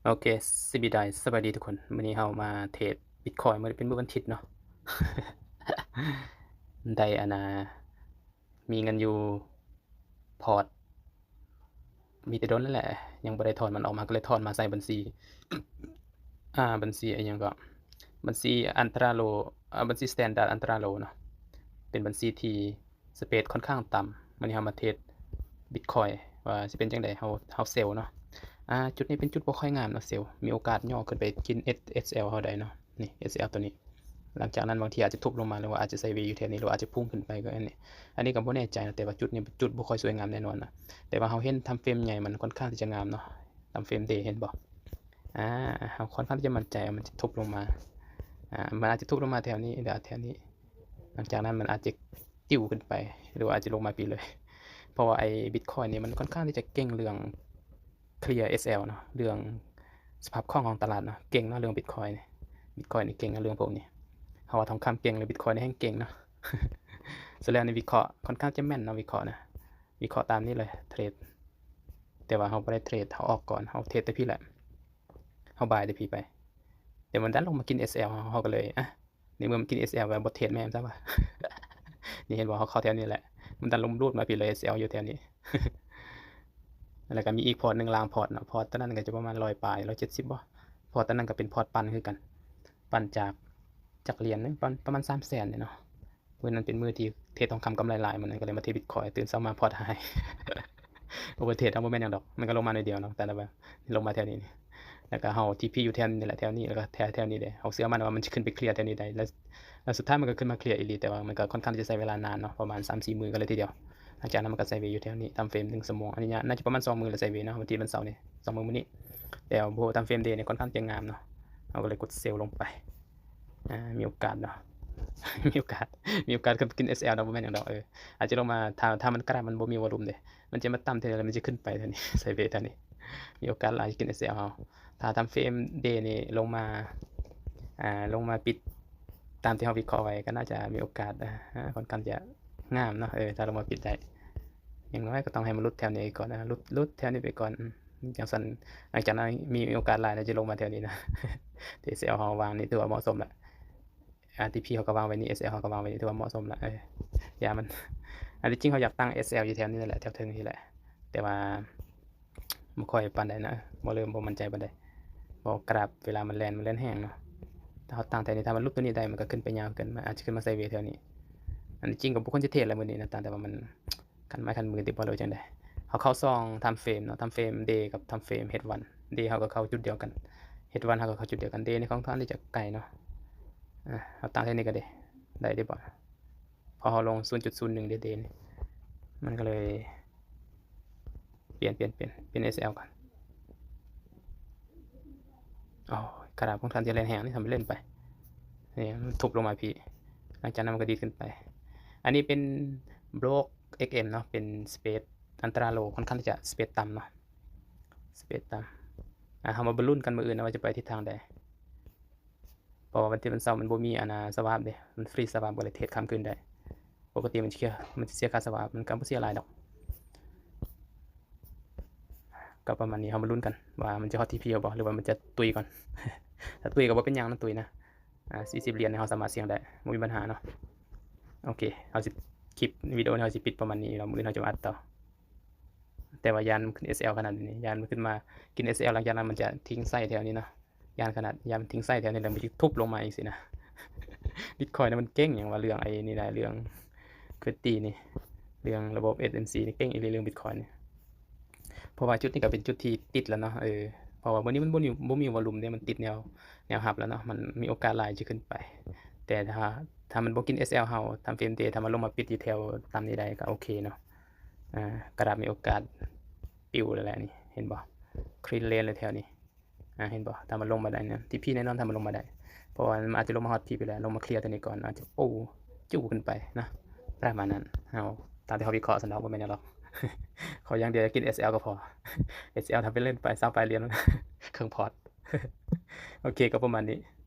ໂອເຄ ສະບາຍດີ ສະບາຍດີທຸກຄົນ. ມື້ນີ້ເຮົາມາເທຣດບິດຄອຍ ມື້ນີ້ເປັນມື້ວັນທິດເນາະ. ໄດ້ອັນນ່າ ມີເງິນຢູ່ພອດ ມີແຕ່ດົນແລ້ວແຫຼະ ຍັງບໍ່ໄດ້ຖອນມັນອອກມາ ກໍເລີຍຖອນມາໃສ່ບັນຊີ ອ່າ ບັນຊີອີ່ຫຍັງກໍ ບັນຊີອັນຕຣາໂລ ອ່າ ບັນຊີສະແຕນດາດອັນຕຣາໂລເນາະ ເປັນບັນຊີທີ່ ສະເປດຂ້ອນຂ້າງຕ່ຳ. ມື້ນີ້ເຮົາມາເທຣດບິດຄອຍວ່າຊິເປັນຈັ່ງໃດ ເຮົາ ເຮົາເຊວເນາະ. ອ່າ ຈຸດນີ້ເປັນຈຸດບໍ່ຄ່ອຍງາມເນາະ ເຊວ ມີໂອກາດຫຍໍ້ຂຶ້ນໄປກິນເອສແອລເຮົາໄດ້ເນາະ. ນີ້ເອສແອລຕົວນີ້ ຫຼັງຈາກນັ້ນບາງທີອາດຈະທຸບລົງມາ ຫຼືວ່າອາດຈະໄຊເວຢູ່ແຖວນີ້ ຫຼືວ່າອາດຈະພຸ່ງຂຶ້ນໄປກໍອັນນີ້ ອັນນີ້ກໍບໍ່ແນ່ໃຈເນາະ. ແຕ່ວ່າຈຸດນີ້ເປັນຈຸດບໍ່ຄ່ອຍສວຍງາມແນ່ນອນນະ ແຕ່ວ່າເຮົາເຫັນທາມເຟຣມໃຫຍ່ ມັນຂ້ອນຂ້າງທີ່ຈະງາມເນາະ ທາມເຟຣມເດເຫັນບໍ່? ອ່າ ເຮົາຂ້ອນຂ້າງທີ່ຈະໝັ້ນໃຈວ່າມັນຈະທຸບລົງມາ ອ່າ ມັນອາດຈະທຸບລົງມາແຖວນີ້ ຫຼືແຖວນີ້ ຫຼັງຈາກນັ້ນມັນອາດຈະຕິວຂຶ້ນໄປ ຫຼືວ່າອາດຈະລົງມາພີ້ເລີຍ ເພາະວ່າໄອ້ບິດຄອຍນີ້ມັນຂ້ອນຂ້າງທີ່ຈະເກັ່ງເລື່ອງເຄລຍເອສແອລເນາະ ເລື່ອງສະພາບຄ່ອງຂອງຕະຫຼາດເນາະ ເກັ່ງເນາະ ເລື່ອງບິດຄອຍນີ້ ບິດຄອຍນີ້ເກັ່ງເນາະ ເລື່ອງພວກນີ້. ເຮົາວ່າທອງຄຳເກັ່ງ ຫຼືບິດຄອຍນີ້ແຮ່ງເກັ່ງເນາະ. ສ່ວນແລ້ວໃນວິເຄາະ ຂ້ອນຂ້າງຈະແມ່ນເນາະ ວິເຄາະນະ ວິເຄາະຕາມນີ້ເລີຍ ເທຣດ ແຕ່ວ່າເຮົາບໍ່ໄດ້ເທຣດ ເຮົາອອກກ່ອນ ເຮົາເທຣດແຕ່ພີ້ແຫຼະ ເຮົາບາຍແຕ່ພີ້ໄປ ແຕ່ມັນດັນລົງມາກິນເອສແອລ ເຮົາ ເຮົາກໍເລີຍ ອ່ະ ໃນເມື່ອມັນກິນເອສແອລ ກໍບໍ່ເທຣດແມ່ນຊະວ່າ. ນີ້ເຫັນບໍ່ ເຮົາເຂົ້າແຖວນີ້ແຫຼະ ມັນດັນລົງຮູດມາພີ້ເລີຍ ເອສແອລຢູ່ແຖວນີ້. ແລ້ວກໍມີອີກພອດໜຶ່ງ ລາງພອດເນາະ ພອດຕົວນັ້ນກໍຈະປະມານຮ້ອຍປາຍ ຮ້ອຍເຈັດສິບບໍ່ ພອດຕົວນັ້ນກໍເປັນພອດປັ່ນຄືກັນ ປັ່ນຈາກ ຈັກຫຼຽນໜຶ່ງ ປະ ປະມານສາມແສນນີ້ເນາະ. ມື້ນັ້ນເປັນມື້ທີ່ເທຣດທອງຄຳກຳໄລຫຼາຍ ມື້ນັ້ນກໍເລີຍມາເທຣດບິດຄອຍ ຕື່ນເຊົ້າມາພອດຫາຍ. ໂອເວີເທຣດເນາະ ບໍ່ແມ່ນຫຍັງດອກ ມັນກໍລົງມາໜ້ອຍດຽວເນາະ ແຕ່ລະແບບ ລົງມາແຖວນີ້ ແລ້ວກໍເຮົາທີພີຢູ່ແຖວນີ້ແຫຼະ ແຖວນີ້ ແຖວແຖວນີ້ເດ້ ເຮົາເຊື່ອໝັ້ນວ່າມັນຊິຂຶ້ນໄປເຄລຍແຖວນີ້ໄດ້ ແລ້ວ ແລ້ວສຸດທ້າຍມັນກໍຂຶ້ນມາເຄລຍອີ່ຫຼີ ແຕ່ວ່າມັນກໍຂ້ອນຂ້າງທີ່ຈະໃຊ້ເວລານານເນາະ ປະມານສາມສີ່ມື້ກໍເລີຍທີດຽວ. ຫຼັງຈາກນັ້ນມັນກໍໄຊເວຢູ່ແຖວນີ້ ທາມເຟຣມໜຶ່ງຊົ່ວໂມງ ອັນນີ້ໜ້າຈະປະມານສອງມື້ລະໄຊເວເນາະ ວັນທີວັນເສົານີ້ ສອງມື້ມື້ນີ້ ແຕ່ວ່າບໍ່ ທາມເຟຣມເດນີ້ຂ້ອນຂ້າງຈະງາມເນາະ ເຮົາກໍເລີຍກົດເຊວລົງໄປ. ອ່າ ມີໂອກາດເນາະ ມີໂອກາດ ມີໂອກາດຂຶ້ນກິນເອສແອລເນາະ ບໍ່ແມ່ນຫຍັງດອກ ເອີ ອາດຈະລົງມາ ຖ້າ ຖ້າມັນກະດານມັນບໍ່ມີວອລຸ່ມເດ້ ມັນຈະມາຕ່ຳເທື່ອ ແລ້ວມັນຈະຂຶ້ນໄປເທື່ອນີ້ ໄຊເວເທື່ອນີ້ ມີໂອກາດຫຼາຍກິນເອສແອລເຮົາ. ຖ້າທາມເຟຣມເດນີ້ລົງມາ ອ່າ ລົງມາປິດຕາມທີ່ເຮົາວິເຄາະໄວ້ ກໍໜ້າຈະມີໂອກາດ ອ່າ ຂ້ອນຂ້າງຈະງາມເນາະ ເອີ ຖ້າລົງມາປິດໄດ້ ຢ່າງໜ້ອຍກໍຕ້ອງໃຫ້ມັນຫຼຸດແຖວນີ້ກ່ອນນະ ຫຼຸດ ຫຼຸດແຖວນີ້ໄປກ່ອນ ອືມ ຈັ່ງຊັ້ນ ຫຼັງຈາກນັ້ນມີໂອກາດຫຼາຍນະ ຈະລົງມາແຖວນີ້ນະ. ເອສແອລເຮົາວາງນີ້ຖືວ່າເໝາະສົມລະ ອ່າ ທີພີເຮົາກໍວາງໄວ້ນີ້ ເອສແອລເຮົາກໍວາງໄວ້ນີ້ ຖືວ່າເໝາະສົມລະ ເອີ ຢ່າມັນ ອັນທີ່ຈິງເຮົາຢາກຕັ້ງເອສແອລຢູ່ແຖວນີ້ແຫຼະ ແຖວເທິງນີ້ແຫຼະ ແຕ່ວ່າ ບໍ່ຄ່ອຍປານໃດນະ ບໍ່ເລີ່ມ ບໍ່ໝັ້ນໃຈປານໃດ ເພາະກຣາບເວລາມັນແລ່ນ ມັນແລ່ນແຮງເນາະ. ຖ້າເຮົາຕັ້ງແຖວນີ້ ຖ້າມັນຫຼຸດຕົວນີ້ໄດ້ ມັນກໍຂຶ້ນໄປຍາວຂຶ້ນ ມັນອາດຈະຂຶ້ນມາໄຊເວແຖວນີ້. ອັນທີ່ຈິງກໍບໍ່ຄວນຊິເທຣດແຫຼະມື້ນີ້ນະ ຕາມແຕ່ວ່າມັນຄັນໄມ້ຄັນມືຕິບໍ່ ຫຼືວ່າຈັ່ງໃດ. ເຮົາເຂົ້າສອງທາມເຟຣມເນາະ ທາມເຟຣມເດກັບທາມເຟຣມເຮັດວັນ ເດເຮົາກໍເຂົ້າຈຸດດຽວກັນ ເຮັດວັນເຮົາກໍເຂົ້າຈຸດດຽວກັນ ເດນີ້ຂ້ອນຂ້າງທີ່ຈະໄກເນາະ. ອ່າ ເຮົາຕັ້ງແຖວນີ້ກໍໄດ້ ໄດ້ເດບໍ່? ພໍເຮົາລົງສູນຈຸດສູນໜຶ່ງເດ ເດນີ້ ມັນກໍເລີຍປ່ຽນ ປ່ຽນ ປ່ຽນ ປ່ຽນເອສແອລກ່ອນ. ໂອ້ຍ ກະດານຂອງທ່ານຈະແລ່ນແຮງນີ້ ທຳເປັນຫຼິ້ນໄປ ນີ້ມັນທຸບລົງມາພີ້ ຫຼັງຈາກນັ້ນມັນກໍດີດຂຶ້ນໄປ. ອັນນີ້ເປັນໂບຣກເອັກເອັມເນາະ ເປັນສະເປດອັນຕຣາໂລ ຂ້ອນຂ້າງທີ່ຈະສະເປດຕ່ຳເນາະ ສະເປດຕ່ຳ. ອ່າ ເຮົາມາລຸ້ນກັນມື້ອື່ນນະວ່າຈະໄປທິດທາງໃດ. ເພາະວ່າວັນທີວັນເສົາມັນບໍ່ມີອັນນ່າສະຫວາບເດ້ ມັນຟຣີສະຫວາບ ກໍເລີຍເທຣດຂ້າມຄືນໄດ້. ປົກກະຕິມັນເສຍ ມັນຈະເສຍຄ່າສະຫວາບ ມັນກໍບໍ່ເສຍຫຼາຍດອກ ກໍປະມານນີ້. ເຮົາມາລຸ້ນກັນວ່າມັນຈະຮອດທີພີເຮົາບໍ່ ຫຼືວ່າມັນຈະຕຸຍກ່ອນ. ຖ້າຕຸຍກໍບໍ່ເປັນຫຍັງນະ ຕຸຍນະ ອ່າ ສີ່ສິບຫຼຽນເຮົາສາມາດສ່ຽງໄດ້ ບໍ່ມີບັນຫາເນາະ. ໂອເຄ ເຮົາຊິ ຄລິບວິດີໂອນີ້ເຮົາຊິປິດປະມານນີ້ເນາະ ມື້ອື່ນເຮົາຈະມາອັດຕໍ່. ແຕ່ວ່າຢ້ານມັນຂຶ້ນເອສແອລຂະໜາດນີ້ ຢ້ານມັນຂຶ້ນມາກິນເອສແອລ ຫຼັງຈາກນັ້ນມັນຈະຖິ້ມໄສ້ແຖວນີ້ເນາະ. ຢ້ານຂະໜາດ ຢ້ານມັນຖິ້ມໄສ້ແຖວນີ້ ແລ້ວມັນຊິທຸບລົງມາອີກຊີ້ນະ. ບິດຄອຍນະມັນເກັ່ງຫຍັງວ່າເລື່ອງໄອ້ນີ້ນະ ເລື່ອງ liquidity ນີ້ ເລື່ອງລະບົບ ເອສເອັມຊີ ນີ້ເກັ່ງອີ່ຫຼີ ເລື່ອງບິດຄອຍນີ້. ເພາະວ່າຈຸດນີ້ກໍເປັນຈຸດທີ່ຕິດແລ້ວເນາະ ເອີ ເພາະວ່າມື້ນີ້ມັນບໍ່ມີ ບໍ່ມີວອລຸ່ມເດ້ ມັນຕິດແນວ ແນວຮັບແລ້ວເນາະ ມັນມີໂອກາດຫຼາຍຈະຂຶ້ນໄປ. ແຕ່ຖ້າ ຖ້າມັນບໍ່ກິນເອສແອລເຮົາ ທາມເຟຣມເດ ຖ້າມັນລົງມາປິດຢູ່ແຖວຕ່ຳນີ້ໄດ້ກໍໂອເຄເນາະ. ອ່າ ກະດານມີໂອກາດປິວແລ້ວແຫຼະນີ້ ເຫັນບໍ່? ຄລີນເລນເລີຍແຖວນີ້ ອ່າ ເຫັນບໍ່? ຖ້າມັນລົງມາໄດ້ນະ ທີພີແນ່ນອນ ຖ້າມັນລົງມາໄດ້ ເພາະວ່າມັນອາດຈະລົງມາຮອດພີພີແລ້ວ ລົງມາເຄລຍຕົວນີ້ກ່ອນ ອາດຈະ ໂອ້ ຈູ້ຂຶ້ນໄປນະ ປະມານນັ້ນ. ເຮົາ ຕາມທີ່ເຮົາວິເຄາະຊັ້ນດອກ ບໍ່ແມ່ນຫຍັງດອກ ຂໍຢ່າງດຽວຢ່າກິນເອສແອລກໍພໍ. ເອສແອລ ທຳເປັນຫຼິ້ນໄປ ຊາວປາຍຫຼຽນ ເຄິ່ງພອດ. ໂອເຄ ກໍປະມານນີ້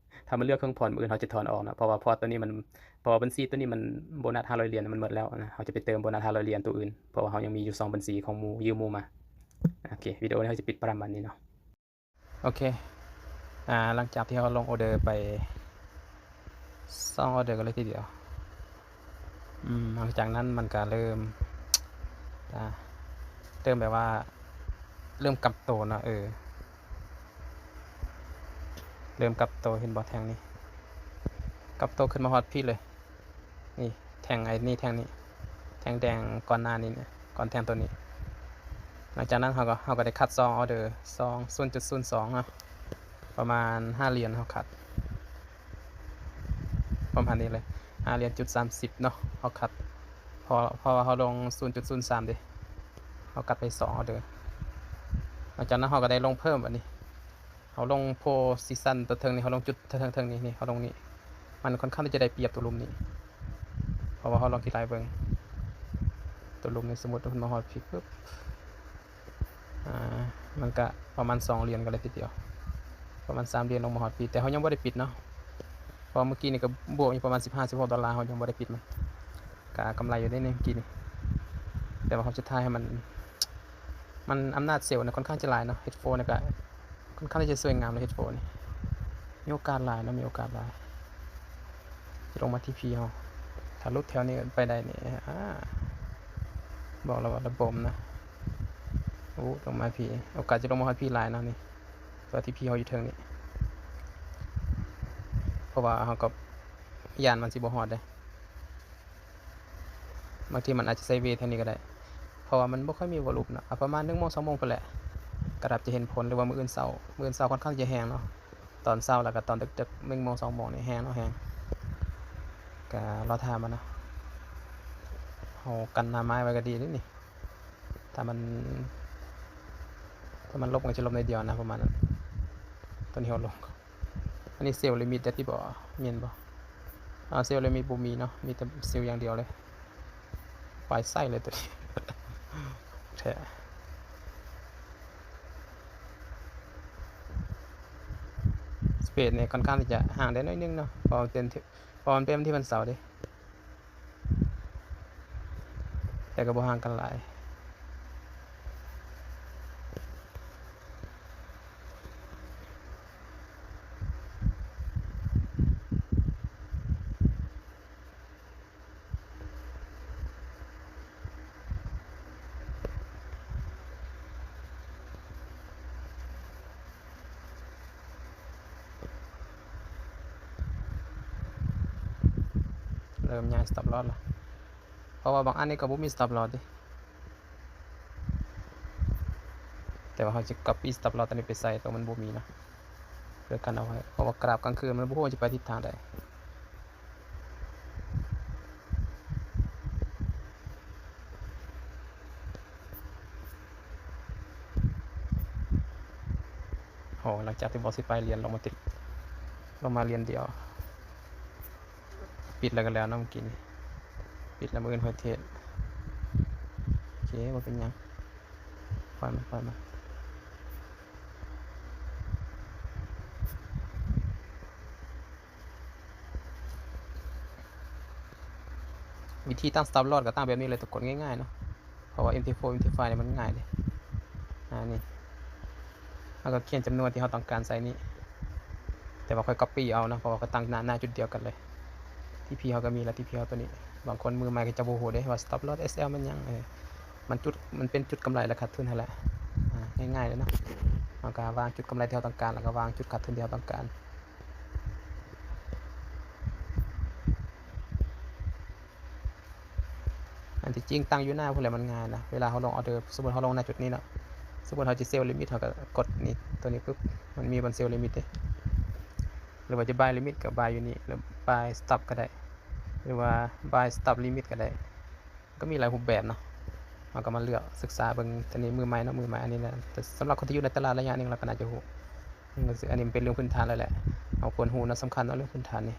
ຖ້າມັນເຫຼືອເຄິ່ງພອດ ມື້ອື່ນເຮົາຈະຖອນອອກນະ ເພາະວ່າພອດຕົວນີ້ມັນ ເພາະວ່າບັນຊີຕົວນີ້ມັນໂບນັດຫ້າຮ້ອຍຫຼຽນ ມັນໝົດແລ້ວນະ ເຮົາຈະໄປເຕີມໂບນັດຫ້າຮ້ອຍຫຼຽນຕົວອື່ນ ເພາະວ່າເຮົາຍັງມີຢູ່ສອງບັນຊີຂອງໝູ່ ຢືມໝູ່ມາ. ໂອເຄ ວິດີໂອນີ້ເຮົາຊິປິດປະມານນີ້ເນາະ. ໂອເຄ ອາ ຫຼັງຈາກທີ່ເຮົາລົງອໍເດີໄປສອງອໍເດີກັນເລີຍທີດຽວ ອືມ ຫຼັງຈາກນັ້ນມັນກະເລີ່ມ ອາ ເລີ່ມແບບວ່າ ເລີ່ມກັບໂຕເນາະ ເອີ ເລີ່ມກັບໂຕ ເຫັນບໍ່ແທ່ງນີ້ ກັບໂຕຂຶ້ນມາຮອດພີ້ເລີຍ. ນີ້ແທ່ງ ໄອ້ນີ້ແທ່ງນີ້ ແທ່ງແດງກ່ອນໜ້ານີ້ນະ ກ່ອນແທ່ງໂຕນີ້. ຫຼັງຈາກນັ້ນເຮົາກໍ ເຮົາກໍໄດ້ຄັດຊອງອໍເດີ ຊອງ ສູນຈຸດສູນສອງເນາະ ປະມານຫ້າຫຼຽນ ເຮົາຄັດປະມານນີ້ເລີຍ ຫ້າຫຼຽນຈຸດສາມສິບເນາະ ເຮົາຄັດ ເພາະ ເພາະວ່າເຮົາລົງສູນຈຸດສູນສາມເດ້ ເຮົາກັດໄປສອງອໍເດີ. ຫຼັງຈາກນັ້ນເຮົາກໍໄດ້ລົງເພີ່ມບາດນີ້ ເຮົາລົງໂພຊິຊັນຕົວເທິງນີ້ ເຮົາລົງຈຸດເທິງໆນີ້ ນີ້ ເຮົາລົງນີ້ ມັນຄ່ອນຂ້າງທີ່ຈະໄດ້ປຽບຕົວລຸ່ມນີ້ ເພາະວ່າເຮົາລອງຄິດໄລ່ເບິ່ງ ຕົວລຸ່ມນີ້ ສົມມຸດວ່າເພິ່ນມາຮອດພີ້ປຶບ ອາ ມັນກະປະມານສອງຫຼຽນກັນເລີຍທີດຽວ ປະມານສາມຫຼຽນລົງມາຮອດພີ້ ແຕ່ເຮົາຍັງບໍ່ໄດ້ປິດເນາະ ເພາະວ່າມື້ກີ້ນີ້ກໍບວກຢູ່ປະມານສິບຫ້າ ສິບຫົກດອນລາ ເຮົາຍັງບໍ່ໄດ້ປິດມັນ ກະກຳໄລຢູ່ເດ້ນີ້ມື້ກີ້ນີ້ ແຕ່ວ່າຮອບສຸດທ້າຍໃຫ້ມັນ ມັນອຳນາດເຊວນະ ຄ່ອນຂ້າງຈະຫຼາຍເນາະ ເຮັດໂຟນະ ກະຄ່ອນຂ້າງທີ່ຈະສວຍງາມເລີຍ ເຮັດໂຟນີ້ ມີໂອກາດຫຼາຍເນາະ ມີໂອກາດຫຼາຍ ຈະລົງມາທີພີເຮົາ ຖ້າຫຼຸດແຖວນີ້ໄປໄດ້ນີ້ ອາ ບອກແລ້ວວ່າລະບົມນະ ໂອ້ ລົງມາພີ້ ໂອກາດຈະລົງມາຮອດພີ້ຫຼາຍເນາະນີ້ ຕົວທີພີເຮົາຢູ່ເທິງນີ້ ເພາະວ່າເຮົາກໍຢ້ານມັນຊິບໍ່ຮອດເດ້. ບາງທີມັນອາດຈະໄຊເວແຖວນີ້ກໍໄດ້ ເພາະວ່າມັນບໍ່ຄ່ອຍມີວໍລຸ່ມເນາະ ອາ ປະມານໜຶ່ງໂມງ ສອງໂມງພຸ້ນແຫຼະ ກໍຮັບຈະເຫັນຜົນ ຫຼືວ່າມື້ອື່ນເຊົ້າ ມື້ອື່ນເຊົ້າຄ່ອນຂ້າງຈະແຮງເນາະ ຕອນເຊົ້າແລ້ວກໍຕອນດຶກໆ ໜຶ່ງໂມງ ສອງໂມງນີ້ແຮງເນາະ ແຮງ ກໍລໍຖ້າມັນເນາະ ເຮົາກັນໜ້າໄມ້ໄວ້ກໍດີເດ້ນີ້ ຖ້າມັນ ຖ້າມັນລົບມັນກໍຈະລົບໜ້ອຍດຽວນະ ປະມານນັ້ນ ຕອນທີ່ເຮົາລົງ ອັນນີ້ເຊວລິມິດໄດ້ຕິບໍ່ ແມ່ນບໍ່? ອາ ເຊວລິມິດບໍ່ມີເນາະ ມີແຕ່ເຊວຢ່າງດຽວເລີຍ ປາຍໄຊເລີຍໂຕນີ້ ແທ້ ສະເປດນີ້ຄ່ອນຂ້າງທີ່ຈະຫ່າງໄດ້ໜ້ອຍໜຶ່ງເນາະ ເພາະວ່າເປັນ ເພາະວ່າມັນເປັນວັນທີວັນເສົາເດ້. ແຕ່ກໍບໍ່ຫ່າງກັນຫຼາຍ. ເລີ່ມຍ້າຍສະຕັອບລອສລະ ເພາະວ່າບາງອັນນີ້ກໍບໍ່ມີສະຕັອບລອສເດ້ ແຕ່ວ່າເຮົາຈະກັອບປີ້ສະຕັອບລອສຕົວນີ້ໄປໃສ່ ໂຕມັນບໍ່ມີນະ ເພື່ອກັນເອົາໄວ້ ເພາະວ່າກຣາບກາງຄືນມັນບໍ່ຮູ້ວ່າຈະໄປທິດທາງໃດ. ໂອ້ ຫຼັງຈາກທີ່ບອກຊິໄປຫຼຽນ ລົງມາຕິດ ລົງມາຫຼຽນດຽວ ປິດແລ້ວກໍແລ້ວເນາະ ມື້ກີ້ນີ້ ປິດແລ້ວ ມື້ອື່ນຄ່ອຍເທຣດ. ໂອເຄ ບໍ່ເປັນຫຍັງ ປ່ອຍມັນ ປ່ອຍມັນ. ວິທີຕັ້ງສະຕັອບລອສກໍຕັ້ງແບບນີ້ເລີຍທຸກຄົນ ງ່າຍໆເນາະ ເພາະວ່າເອັມທີໂຟ ເອັມທີໄຟນີ້ມັນງ່າຍເດ້. ອາ ນີ້ ເຮົາກໍຂຽນຈຳນວນທີ່ເຮົາຕ້ອງການໃສ່ນີ້ ແຕ່ວ່າຂ້ອຍກັອບປີ້ເອົາເນາະ ເພາະວ່າຂ້ອຍຕັ້ງໜ້າ ໜ້າຈຸດດຽວກັນເລີຍ ທີພີເຮົາກໍມີລະ ທີພີເຮົາຕົວນີ້ ບາງຄົນມືໃໝ່ກໍຈະບໍ່ຮູ້ເດ້ວ່າສະຕັອບລອສ ເອສແອລ ແມ່ນຫຍັງ ເອີ ມັນຈຸດ ມັນເປັນຈຸດກຳໄລ ແລະ ຂາດທຶນຫັ້ນແຫຼະ ອາ ງ່າຍໆເລີຍເນາະ ເຮົາກໍວາງຈຸດກຳໄລທີ່ເຮົາຕ້ອງການ ແລ້ວກໍວາງຈຸດຂາດທຶນທີ່ເຮົາຕ້ອງການ. ອັນທີ່ຈິງຕັ້ງຢູ່ໜ້າພຸ້ນແຫຼະມັນງ່າຍນະ ເວລາເຮົາລົງອໍເດີ ສົມມຸດເຮົາລົງນະຈຸດນີ້ເນາະ ສົມມຸດເຮົາຈະເຊວລິມິດ ເຮົາກໍກົດນີ້ ຕົວນີ້ປຶບ ມັນມີບ່ອນເຊວລິມິດເດ້ ຫຼືວ່າຈະບາຍລິມິດກໍບາຍຢູ່ນີ້ ຫຼືບາຍສະຕັອບກໍໄດ້ ຫຼືວ່າບາຍສະຕັອບລິມິດກໍໄດ້. ກໍມີຫຼາຍຮູບແບບເນາະ ເຮົາກໍມາເລືອກສຶກສາເບິ່ງ. ອັນນີ້ມືໃໝ່ເນາະ ມືໃໝ່ ອັນນີ້ນະ ແຕ່ສຳລັບຄົນທີ່ຢູ່ໃນຕະຫຼາດໄລຍະໜຶ່ງ ລາວກໍໜ້າຈະຮູ້ ອັນນີ້ມັນເປັນເລື່ອງພື້ນຖານແລ້ວແຫຼະ ເຮົາຄວນຮູ້ນະ ສຳຄັນເນາະ ເລື່ອງພື້ນຖານນີ້.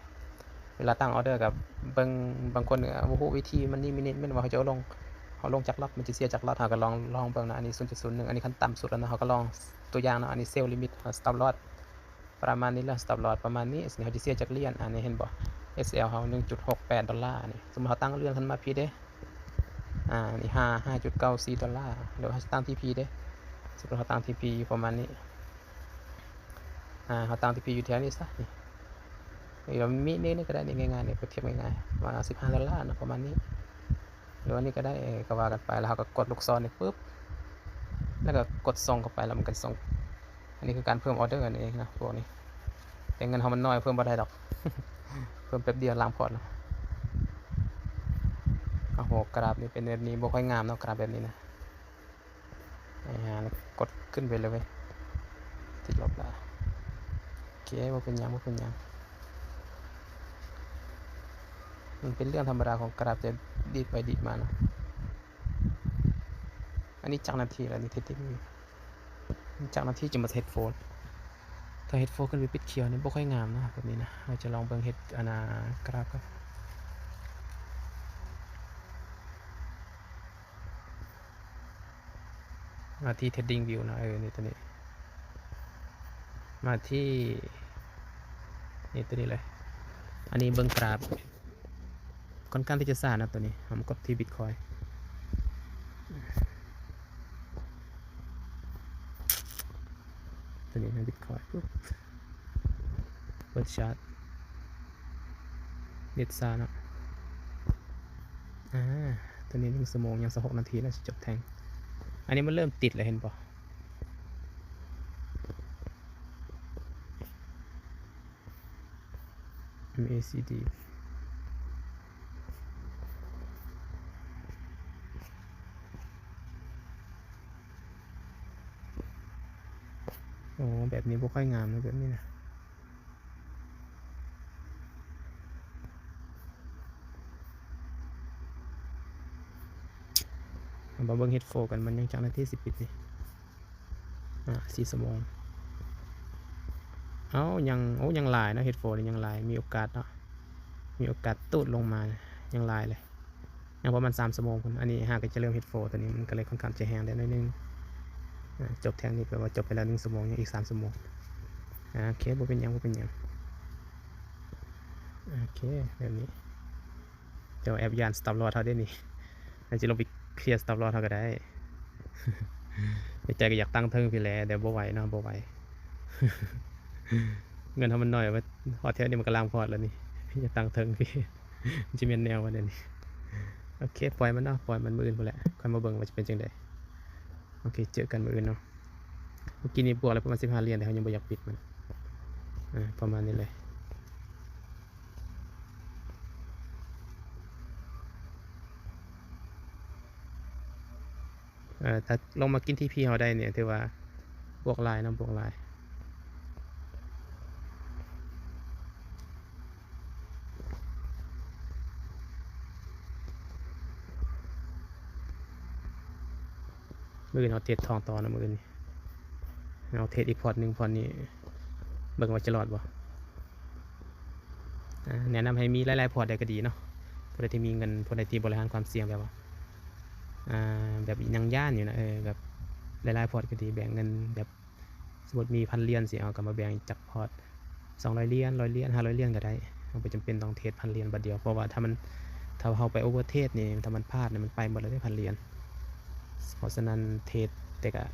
ເວລາຕັ້ງອໍເດີກໍເບິ່ງ ບາງຄົນກໍບໍ່ຮູ້ວິທີມັນນີ້ມີນິດ ແມ່ນວ່າເຂົາເຈົ້າລົງ ເຮົາລົງຈັກລັອດ ມັນຈະເສຍຈັກລັອດ ເຮົາກໍລອງ ລອງເບິ່ງນະ. ອັນນີ້ສູນຈຸດສູນໜຶ່ງ ອັນນີ້ຂັ້ນຕ່ຳສຸດແລ້ວນະ ເຮົາກໍລອງຕົວຢ່າງເນາະ ອັນນີ້ເຊວລິມິດ ສະຕັອບລອສ ປະມານນີ້ແຫຼະ ສະຕັອບລອດປະມານນີ້. ອັນນີ້ເຮົາຈະເສຍຈັກຫຼຽນ ອັນນີ້ເຫັນບໍ່ ເອສແອລ ເຮົາ ໜຶ່ງຈຸດຫົກແປດດອນລາ ອັນນີ້ ສົມມຸດເຮົາຕັ້ງເລື່ອນຂຶ້ນມາພີ້ເດ້ ອາ ນີ້ ຫ້າ ຫ້າຈຸດເກົ້າສີ່ດອນລາ ຫຼືວ່າເຮົາຊິຕັ້ງທີພີເດ້ ສົມມຸດເຮົາຕັ້ງທີພີຢູ່ປະມານນີ້ ອາ ເຮົາຕັ້ງທີ່ພີຢູ່ແຖວນີ້ຊະ ນີ້ ນີ້ ມີດນີ້ກໍໄດ້ ນີ້ ງ່າຍໆ ນີ້ ປຽບທຽບງ່າຍໆ ປະມານສິບຫ້າດອນລາເນາະ ປະມານນີ້ ຫຼືວ່ານີ້ກໍໄດ້ ກໍວ່າກັນໄປ ແລ້ວເຮົາກໍກົດລູກສອນນີ້ປຶບ ແລ້ວກໍກົດສົ່ງເຂົ້າໄປ ແລ້ວມັນກໍສົ່ງ. ອັນນີ້ຄືການເພີ່ມອໍເດີນັ້ນເອງນະ ພວກນີ້ ແຕ່ເງິນເຮົາມັນໜ້ອຍ ເພີ່ມບໍ່ໄດ້ດອກ ເພີ່ມແປັບດຽວລ້າງພອດແລ້ວ. ໂອ້ໂຫ ກຣາບນີ້ເປັນແບບນີ້ ບໍ່ຄ່ອຍງາມເນາະ ກຣາບແບບນີ້ນະ. ໄປຫາ ກົດຂຶ້ນໄປເລີຍເວີຍ ຕິດລົບລະ. ໂອເຄ ບໍ່ເປັນຫຍັງ ບໍ່ເປັນຫຍັງ ມັນເປັນເລື່ອງທຳມະດາຂອງກຣາບຈະດີດໄປດີດມາເນາະ. ອັນນີ້ຈັກນາທີລະນີ້ ເທັດຕິງນີ້ ຈັກນາທີຈຶ່ງມາເຮັດໂຟ? ຖ້າເຮັດໂຟຂຶ້ນໄປປິດຂຽວນີ້ບໍ່ຄ່ອຍງາມນະ ແບບນີ້ນະ. ເຮົາຈະລອງເບິ່ງເຮັດອັນນ່າກຣາບກ່ອນ. ມາທີ່ເທຣດດິ້ງວິວເນາະ ເອີ ນີ້ຕົວນີ້ ມາທີ່ ນີ້ຕົວນີ້ເລີຍ. ອັນນີ້ເບິ່ງກຣາບ ຂ້ອນຂ້າງທີ່ຈະຊ້ານະຕົວນີ້. ເຮົາມາກົດທີ່ບິດຄອຍ ຕົວນີ້ນະ ບິດຄອຍ ປຶບ ເປີດຊາດ ເນັດຊ້າເນາະ. ອາ ຕອນນີ້ໜຶ່ງຊົ່ວໂມງ ຍັງຊາວຫົກນາທີ ແລ້ວຊິຈົບແທ່ງ. ອັນນີ້ມັນເລີ່ມຕິດແລ້ວ ເຫັນບໍ່? ເອັມ ເອ ຊີ ດີ ໂອ້ ແບບນີ້ບໍ່ຄ່ອຍງາມນະ ແບບນີ້ນະ. ເຮົາມາເບິ່ງເຮັດໂຟກັນ ມັນຍັງຈັກນາທີຊິປິດນີ້? ອາ ສີ່ຊົ່ວໂມງ. ເອົ້າ ຍັງ ໂອ້ ຍັງຫຼາຍເນາະ ເຮັດໂຟນີ້ຍັງຫຼາຍ ມີໂອກາດເນາະ ມີໂອກາດຕູດລົງມາ ຍັງຫຼາຍເລີຍ. ຍັງປະມານສາມຊົ່ວໂມງພຸ້ນ. ອັນນີ້ຫາກໍຈະເລີ່ມເຮັດໂຟ ຕົວນີ້ມັນກໍເລີຍຂ້ອນຂ້າງຈະແຮງໄດ້ໜ້ອຍໜຶ່ງ. ອາ ຈົບແທ່ງນີ້ແປວ່າຈົບໄປແລ້ວໜຶ່ງຊົ່ວໂມງ ຍັງອີກສາມຊົ່ວໂມງ. ອາ ໂອເຄ ບໍ່ເປັນຫຍັງ ບໍ່ເປັນຫຍັງ. ໂອເຄ ແບບນີ້ ເຈົ້າແອບຢ້ານສະຕັອບລອສເຮົາເດ້ນີ້. ອາດຈະລົງໄປເຄລຍສະຕັອບລອສເຮົາກໍໄດ້. ໃນໃຈກໍຢາກຕັ້ງເທິງພີ້ແຫຼະ ແຕ່ບໍ່ໄຫວເນາະ ບໍ່ໄຫວ. ເງິນເຮົາມັນໜ້ອຍ ມາຮອດແຖວນີ້ມັນກໍລ້າງພອດແລ້ວນີ້. ຢາກຕັ້ງເທິງພີ້ ມັນຊິແມ່ນແນວບໍ່ແນວນີ້. ໂອເຄ ປ່ອຍມັນເນາະ ປ່ອຍມັນ ມື້ອື່ນພຸ້ນແຫຼະ ຄ່ອຍມາເບິ່ງວ່າຈະເປັນຈັ່ງໃດ. ໂອເຄ ເຈີກັນມື້ອື່ນເນາະ. ເມື່ອກີ້ນີ້ບວກແລ້ວປະມານສິບຫ້າຫຼຽນ ແຕ່ເຮົາຍັງບໍ່ຢາກປິດມັນ. ອາ ປະມານນີ້ເລີຍ. ເອີ ຖ້າລົງມາກິນທີພີເຮົາໄດ້ນີ້ ຖືວ່າບວກຫຼາຍເນາະ ບວກຫຼາຍ. ມື້ອື່ນເຮົາເທຣດທອງຕໍ່ເນາະ ມື້ອື່ນນີ້ ເຮົາເທຣດອີກພອດໜຶ່ງ ພອດນີ້ ເບິ່ງວ່າຈະລອດບໍ່. ອາ ແນະນຳໃຫ້ມີຫຼາຍໆພອດໄດ້ກໍດີເນາະ ຜູ້ໃດທີ່ມີເງິນ ຜູ້ໃດທີ່ບໍລິຫານຄວາມສ່ຽງ ແບບວ່າ ອາ ແບບຍັງຢ້ານຢູ່ນະ ເອີ ແບບຫຼາຍໆພອດກໍດີ ແບ່ງເງິນແບບ ສົມມຸດມີພັນຫຼຽນຊີ້ ເຮົາກໍມາແບ່ງຈັກພອດ ສອງຮ້ອຍຫຼຽນ ຮ້ອຍຫຼຽນ ຫ້າຮ້ອຍຫຼຽນກໍໄດ້. ເຮົາບໍ່ຈຳເປັນຕ້ອງເທຣດພັນຫຼຽນບາດດຽວ ເພາະວ່າຖ້າມັນ ຖ້າເຮົາໄປໂອເວີເທຣດນີ້ ຖ້າມັນພາດນີ້ ມັນໄປໝົດແລ້ວເດ້ພັນຫຼຽນ. ເພາະສະນັ້ນເທຣດ ແຕ່ກໍ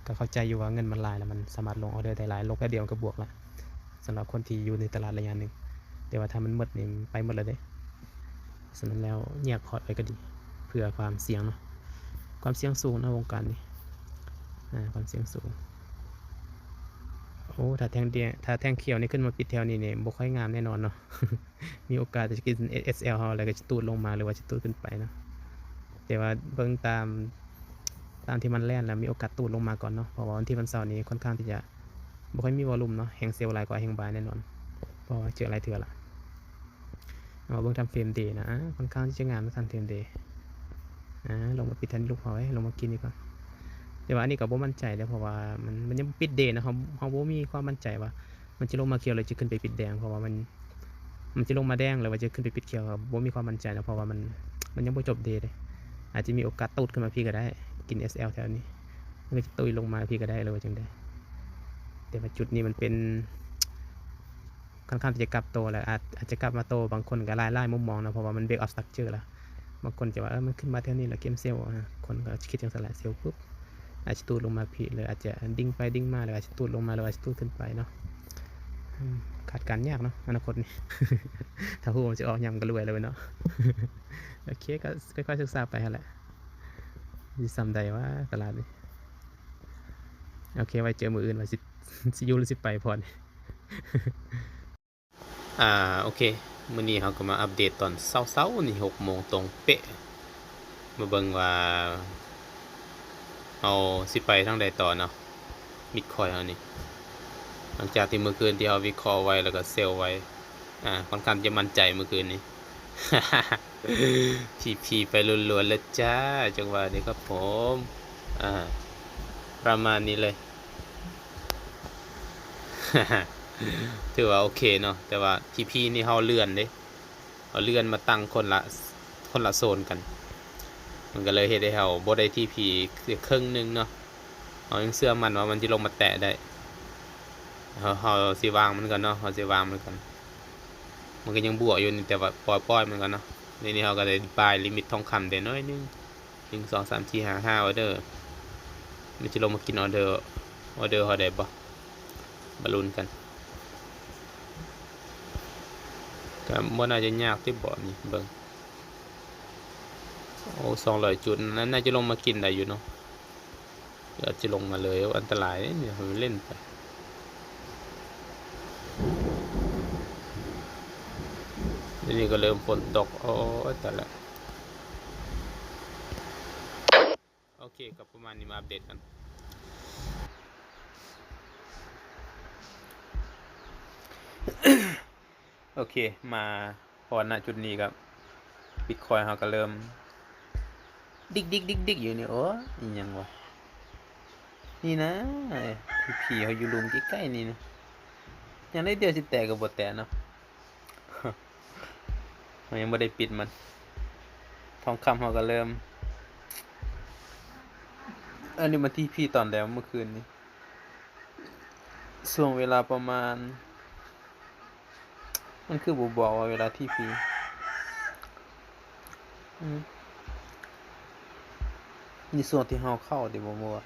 ກໍເຂົ້າໃຈຢູ່ວ່າເງິນມັນຫຼາຍ ແລ້ວມັນສາມາດລົງອໍເດີໄດ້ຫຼາຍ ລົງແປັບດຽວມັນກໍບວກລະ ສຳລັບຄົນທີ່ຢູ່ໃນຕະຫຼາດໄລຍະໜຶ່ງ. ແຕ່ວ່າຖ້າມັນໝົດນີ້ ໄປໝົດແລ້ວເດ້. ສະນັ້ນແລ້ວແຍກພອດໄວ້ກໍດີ ເພື່ອຄວາມສ່ຽງເນາະ ຄວາມສ່ຽງສູງໃນວົງການນີ້ ອາ ຄວາມສ່ຽງສູງ. ໂອ້ ຖ້າແທ່ງດຽ ຖ້າແທ່ງຂຽວນີ້ຂຶ້ນມາປິດແຖວນີ້ນີ້ ບໍ່ຄ່ອຍງາມແນ່ນອນເນາະ. ມີໂອກາດຈະກິນເອສແອລເຮົາ ແລ້ວກໍຈະຕູດລົງມາ ຫຼືວ່າຈະຕູດຂຶ້ນໄປເນາະ. ແຕ່ວ່າເບິ່ງຕາມ ຕາມທີ່ມັນແລ່ນແລ້ວ ມີໂອກາດຕູດລົງມາກ່ອນເນາະ ເພາະວ່າວັນທີວັນເສົານີ້ຄ່ອນຂ້າງທີ່ຈະບໍ່ຄ່ອຍມີວອລຸມເນາະ ແຮ່ງເຊວຫຼາຍກວ່າແຮ່ງບາຍແນ່ນອນ ເພາະວ່າເຈີຫຼາຍເທື່ອລະ. ເຮົາເບິ່ງທາມເຟຣມເດນະ ອາ ຄ່ອນຂ້າງທີ່ຈະງາມນະ ທາມເຟຣມເດ. ອາ ລົງມາປິດແທ່ນລູກເຮົາເອີຍ ລົງມາກິນດີກວ່າ. ແຕ່ວ່າອັນນີ້ກໍບໍ່ໝັ້ນໃຈເດ້ ເພາະວ່າມັນ ມັນຍັງບໍ່ປິດເດນະ ເຮົາ ເຮົາບໍ່ມີຄວາມໝັ້ນໃຈວ່າມັນຈະລົງມາຂຽວ ຫຼືຈະຂຶ້ນໄປປິດແດງ ເພາະວ່າມັນ ມັນຈະລົງມາແດງ ຫຼືວ່າຈະຂຶ້ນໄປປິດຂຽວ ກໍບໍ່ມີຄວາມໝັ້ນໃຈນະ ເພາະວ່າມັນ ມັນຍັງບໍ່ຈົບເດເດ້. ອາດຈະມີໂອກາດຕູດຂຶ້ນມາພີ້ກໍໄດ້ ກິນເອສແອລແຖວນີ້ ມັນກໍຈະຕຸ້ຍລົງມາພີ້ກໍໄດ້ ຫຼືວ່າຈັ່ງໃດ. ແຕ່ວ່າຈຸດນີ້ມັນເປັນ ຄ່ອນຂ້າງທີ່ຈະກັບໂຕ ແລ້ວອາດ ອາດຈະກັບມາໂຕ ບາງຄົນກໍຫຼາຍໆມຸມມອງນະ ເພາະວ່າມັນເບຣກອອບສະຕຣັກເຈີລະ. ບາງຄົນຈະວ່າ ເອີ ມັນຂຶ້ນມາແຖວນີ້ລະກຽມເຊວ ອາ ຄົນກໍຄິດຈັ່ງຊັ້ນລະ ເຊວປຶບ ອາດຈະຕູດລົງມາພີ້ ຫຼືອາດຈະດິ້ງໄປດິ້ງມາ ຫຼືອາດຈະຕູດລົງມາ ຫຼືອາດຈະຕູດຂຶ້ນໄປເນາະ. ອືມ ຄາດການຍາກເນາະ ອະນາຄົດນີ້ ຖ້າຮູ້ວ່າມັນຊິອອກຫຍັງ ມັນກໍລວຍແລ້ວເວີ້ຍເນາະ. ໂອເຄ ກໍຄ່ອຍໆສຶກສາໄປຫັ້ນແຫຼະ ຊິສ່ຳໃດວະຕະຫຼາດນີ້. ໂອເຄ ໄວ້ເຈີມື້ອື່ນ ວ່າຊິ ຊິຢູ່ ຫຼື ຊິໄປພອນ. ອ່າ ໂອເຄ ມື້ນີ້ເຮົາກໍມາອັບເດດຕອນເຊົ້າໆນີ້ ຫົກໂມງຕົງເປະ ມາເບິ່ງວ່າເຮົາຊິໄປທາງໃດຕໍ່ເນາະ ບິດຄອຍເຮົານີ້. ຫຼັງຈາກທີ່ມື້ຄືນທີ່ເຮົາວິເຄາະໄວ້ ແລ້ວກໍເຊວໄວ້ ອ່າ ຂ້ອນຂ້າງຈະໝັ້ນໃຈມື້ຄືນນີ້ ທີພີໄປລ້ວນໆແລ້ວຈ້າ ຈັງຫວະນີ້ຄັບຜົມ ອ່າ ປະມານນີ້ເລີຍ. ຖືວ່າໂອເຄເນາະ ແຕ່ວ່າທີພີນີ້ເຮົາເລື່ອນເດ້ ເຮົາເລື່ອນມາຕັ້ງຄົນລະ ຄົນລະໂຊນກັນ ມັນກໍເລີຍເຮັດໃຫ້ເຮົາບໍ່ໄດ້ທີພີເຄິ່ງໜຶ່ງເນາະ. ເຮົາຍັງເຊື່ອໝັ້ນວ່າມັນຊິລົງມາແຕະໄດ້ ເຮົາ ເຮົາຊິວາງມັນກ່ອນເນາະ ເຮົາຊິວາງມັນກ່ອນ. ມັນກໍຍັງບວກຢູ່ນີ້ ແຕ່ວ່າປ່ອຍໆມັນກ່ອນເນາະ. ນີ້ ນີ້ເຮົາກໍໄດ້ບາຍລິມິດທອງຄຳໄດ້ໜ້ອຍໜຶ່ງ. ໜຶ່ງ ສອງ ສາມ ສີ່ ຫ້າ ຫ້າ ອໍເດີ ມັນຊິລົງມາກິນອໍເດີ ອໍເດີເຮົາໄດ້ບໍ່? ມາລຸ້ນກັນ. ກໍບໍ່ໜ້າຈະຍາກຕິເບາະນີ້ ເບິ່ງ ໂອ້ ສອງຮ້ອຍຈຸດ ໜ້າຈະລົງມາກິນໄດ້ຢູ່ເນາະ. ອາດຈະລົງມາເລີຍ ອັນຕະລາຍເດ້ນີ້ ເຮົາເລ່ນໄປ. ດຽວນີ້ກໍເລີ່ມຝົນຕົກ ໂອ້ຍ ຕາຍລະ. ໂອເຄ ກໍປະມານນີ້ ມາອັບເດດກັນ. ໂອເຄ ມາຮອດ ນະ ຈຸດນີ້ກໍບິດຄອຍເຮົາກໍເລີ່ມດິກໆໆໆຢູ່ນີ້. ໂອ້ຍ ອີ່ຫຍັງວະ ນີ້ນະ ພີເຮົາຢູ່ລຸ່ມໃກ້ໆນີ້ນະ ຢ່າງໃດດຽວຊິແຕກກໍບໍ່ແຕກເນາະ. ເຮົາຍັງບໍ່ໄດ້ປິດມັນ. ທອງຄຳເຮົາກໍເລີ່ມ ອັນນີ້ມັນທີພີຕອນໃດວະ ມື້ຄືນນີ້? ຊ່ວງເວລາປະມານ ມັນຄືບໍ່ບອກວ່າເວລາທີພີ ອືມ ນີ້ຊ່ວງທີ່ເຮົາເຂົ້າຕິບໍ່ ບໍ່ວ່າ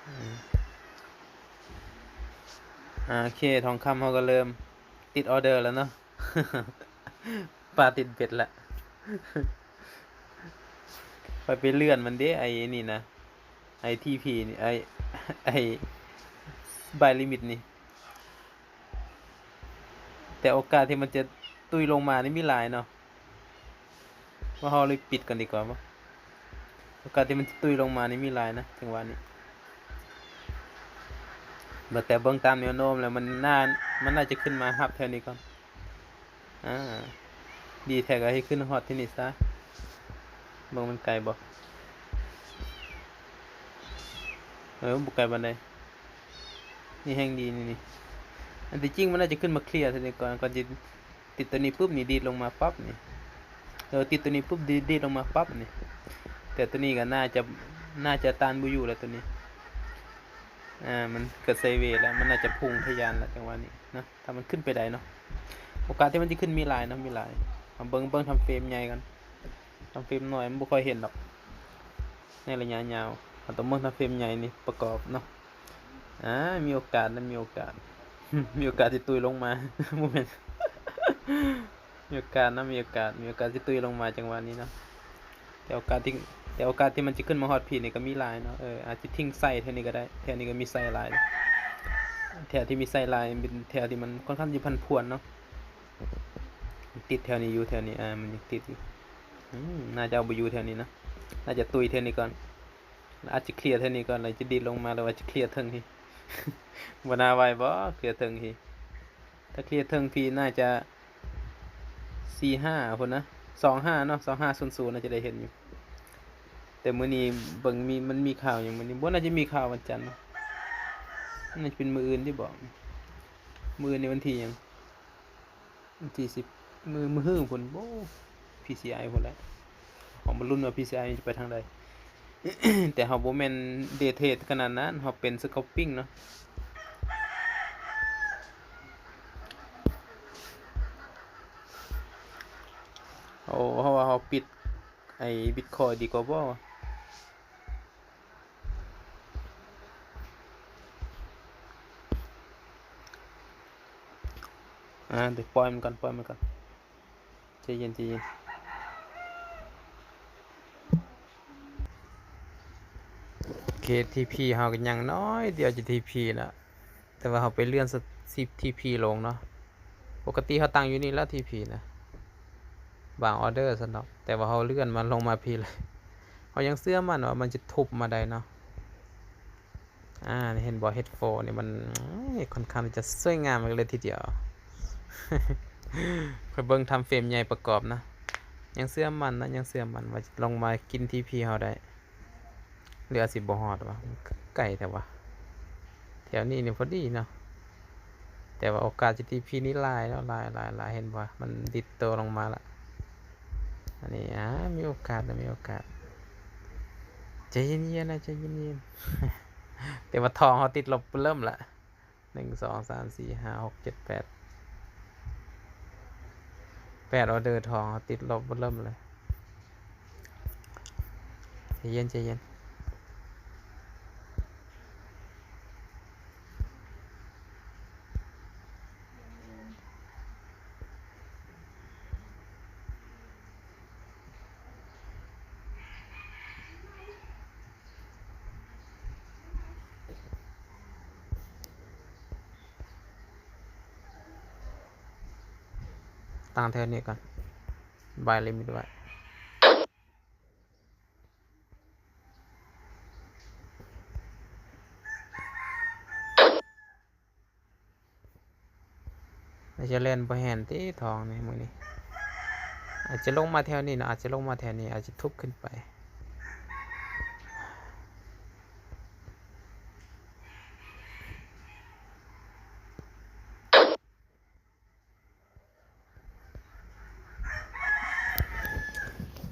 ອືມ ໂອເຄ ທອງຄຳເຮົາກໍເລີ່ມຕິດອໍເດີແລ້ວເນາະ ປາຕິດເບັດລະ. ຂ້ອຍໄປເລື່ອນມັນເດ້ ໄອ້ນີ້ນະ ໄອ້ທີພີນີ້ ໄອ້ ໄອ້ບາຍລິມິດນີ້ ແຕ່ໂອກາດທີ່ມັນຈະຕຸ້ຍລົງມານີ້ມີຫຼາຍເນາະ. ວ່າເຮົາເລີຍປິດກ່ອນດີກວ່າບໍ່? ໂອກາດທີ່ມັນຈະຕຸ້ຍລົງມານີ້ມີຫຼາຍນະ ຈັງຫວະນີ້. ແຕ່ເບິ່ງຕາມແນວໂນ້ມແລ້ວ ມັນໜ້າ ມັນໜ້າຈະຂຶ້ນມາຮັບແຖວນີ້ກ່ອນ. ອາ ດີແທ້ກໍໃຫ້ຂຶ້ນຮອດທີ່ນີ້ຊະ. ເບິ່ງມັນໄກບໍ່? ເອີ ບໍ່ໄກປານໃດ. ນີ້ແຮ່ງດີນີ້ ນີ້. ອັນທີ່ຈິງມັນໜ້າຈະຂຶ້ນມາເຄລຍເທື່ອນີ້ກ່ອນ ກ່ອນຊິຕິດຕົວນີ້ປຸບນີ້ ດີດລົງມາປັບນີ້. ເອີ ຕິດຕົວນີ້ປຸບ ດີດ ດີດລົງມາປັບນີ້. ແຕ່ຕົວນີ້ກໍໜ້າຈະ ໜ້າຈະຕ້ານບໍ່ຢູ່ແລ້ວຕົວນີ້. ອາ ມັນກໍໄຊເວແລ້ວ ມັນໜ້າຈະພຸ່ງທະຍານແລ້ວ ຈັງຫວະນີ້ນະ. ຖ້າມັນຂຶ້ນໄປໄດ້ເນາະ ໂອກາດທີ່ມັນຈະຂຶ້ນມີຫຼາຍເນາະ ມີຫຼາຍ. ເຮົາເບິ່ງ ເບິ່ງທຳເຟຣມໃຫຍ່ກ່ອນ ທຳເຟຣມນ້ອຍມັນບໍ່ຄ່ອຍເຫັນດອກໃນໄລຍະຍາວ. ເຮົາຕ້ອງເບິ່ງທຳເຟຣມໃຫຍ່ນີ້ປະກອບເນາະ. ອາ ມີໂອກາດນະ ມີໂອກາດ ມີໂອກາດທີ່ຕຸ້ຍລົງມາ ບໍ່ແມ່ນ ມີໂອກາດນະ ມີໂອກາດ ມີໂອກາດທີ່ຕຸ້ຍລົງມາ ຈັງຫວະນີ້ເນາະ. ແຕ່ໂອກາດທີ່ ແຕ່ໂອກາດທີ່ມັນຈະຂຶ້ນມາຮອດພີ້ນີ້ກໍມີຫຼາຍເນາະ. ເອີ ອາດຈະທິ່ງໄຊແຖວນີ້ກໍໄດ້ ແຖວນີ້ກໍມີໄຊຫຼາຍ. ແຖວທີ່ມີໄຊຫຼາຍເປັນແຖວທີ່ມັນຄ່ອນຂ້າງຈະຜັນຜວນເນາະ. ຕິດແຖວນີ້ຢູ່ ແຖວນີ້ ອາ ມັນຍັງຕິດຢູ່. ອືມ ໜ້າຈະເອົາບໍ່ຢູ່ແຖວນີ້ນະ ໜ້າຈະຕຸ້ຍແຖວນີ້ກ່ອນ ອາດຈະເຄລຍແຖວນີ້ກ່ອນ ແລ້ວຈະດີດລົງມາ ຫຼືວ່າຈະເຄລຍເທິງພີ້. ບໍ່ໜ້າໄຫວບໍ່ ເຄລຍເທິງພີ້? ຖ້າເຄລຍເທິງພີ້ໜ້າຈະສີ່ຫ້າພຸ້ນນະ ສອງຫ້າເນາະ ສອງຫ້າສູນສູນ ໜ້າຈະໄດ້ເຫັນຢູ່. ແຕ່ມື້ນີ້ເບິ່ງມີ ມັນມີຂ່າວຫຍັງມື້ນີ້? ບໍ່ ໜ້າຈະມີຂ່າວວັນຈັນເນາະ. ໜ້າຈະເປັນມື້ອື່ນຕິບໍ? ມື້ອື່ນນີ້ວັນທີຫຍັງ? ວັນທີສິບ ມື້ ມື້ຮືພຸ້ນ ໂອ້ ພີຊີໄອພຸ້ນແຫຼະ. ເຮົາມາລຸ້ນວ່າພີຊີໄອຈະໄປທາງໃດ. ແຕ່ເຮົາບໍ່ແມ່ນເດເທຣດຂະໜາດນັ້ນ ເຮົາເປັນສະກາວປິ້ງເນາະ. ໂອ້ ເຮົາວ່າເຮົາປິດໄອ້ບິດຄອຍດີກວ່າບໍ່? ເ ອ່າ ດຽວປ່ອຍມັນກ່ອນ ປ່ອຍມັນກ່ອນ ໃຈເຢັນ ໃຈເຢັນ. ເຂດທີພີເຮົາກໍຍັງໜ້ອຍດຽວຈະທີພີລະ ແຕ່ວ່າເຮົາໄປເລື່ອນສະ ທີພີລົງເນາະ. ປົກກະຕິເຮົາຕັ້ງຢູ່ນີ້ລະ ທີພີນະ ວາງອໍເດີຊັ້ນດອກ ແຕ່ວ່າເຮົາເລື່ອນມາລົງມາພີເລີຍ. ເຮົາຍັງເຊື່ອໝັ້ນວ່າມັນຈະທຸບມາໄດ້ເນາະ. ອ່າ ເຫັນບໍ່ ເຮັດໂຟນນີ້ມັນ ເອີຍ ຄ່ອນຂ້າງທີ່ຈະສວຍງາມເລີຍທີດຽວ. ຂ້ອຍເບິ່ງທຳເຟຣມໃຫຍ່ປະກອບນະ ຍັງເຊື່ອໝັ້ນນະ ຍັງເຊື່ອໝັ້ນວ່າຈະລົງມາກິນທີພີເຮົາໄດ້ ຫຼືອາດຊິບໍ່ຮອດວະ ໄກແທ້ວະ. ແຖວນີ້ນີ້ພໍດີເນາະ ແຕ່ວ່າໂອກາດຈະທີພີນີ້ຫຼາຍເນາະ ຫຼາຍ ຫຼາຍ ຫຼາຍ. ເຫັນບໍ່ ມັນດິດໂຕລົງມາລະ. ອັນນີ້ ອ່າ ມີໂອກາດນະ ມີໂອກາດ. ໃຈເຢັນໆນະ ໃຈເຢັນໆ. ແຕ່ວ່າທອງເຮົາຕິດລົບເລີ່ມລະ ໜຶ່ງ ສອງ ສາມ ສີ່ ຫ້າ ຫົກ ເຈັດ ແປດ ແປດອໍເດີ ທອງເຮົາຕິດລົບເລີ່ມເລີຍ. ໃຈເຢັນ ໃຈເຢັນ. ຕັ້ງແຖວນີ້ກ່ອນ ບາຍລິມິດໄວ້. ອາດຈະແລ່ນບໍ່ແມ່ນຕິ ທອງນີ້ມື້ນີ້ ອາດຈະລົງມາແຖວນີ້ເນາະ ອາດຈະລົງມາແຖວນີ້ ອາດຈະທຸບຂຶ້ນໄປ.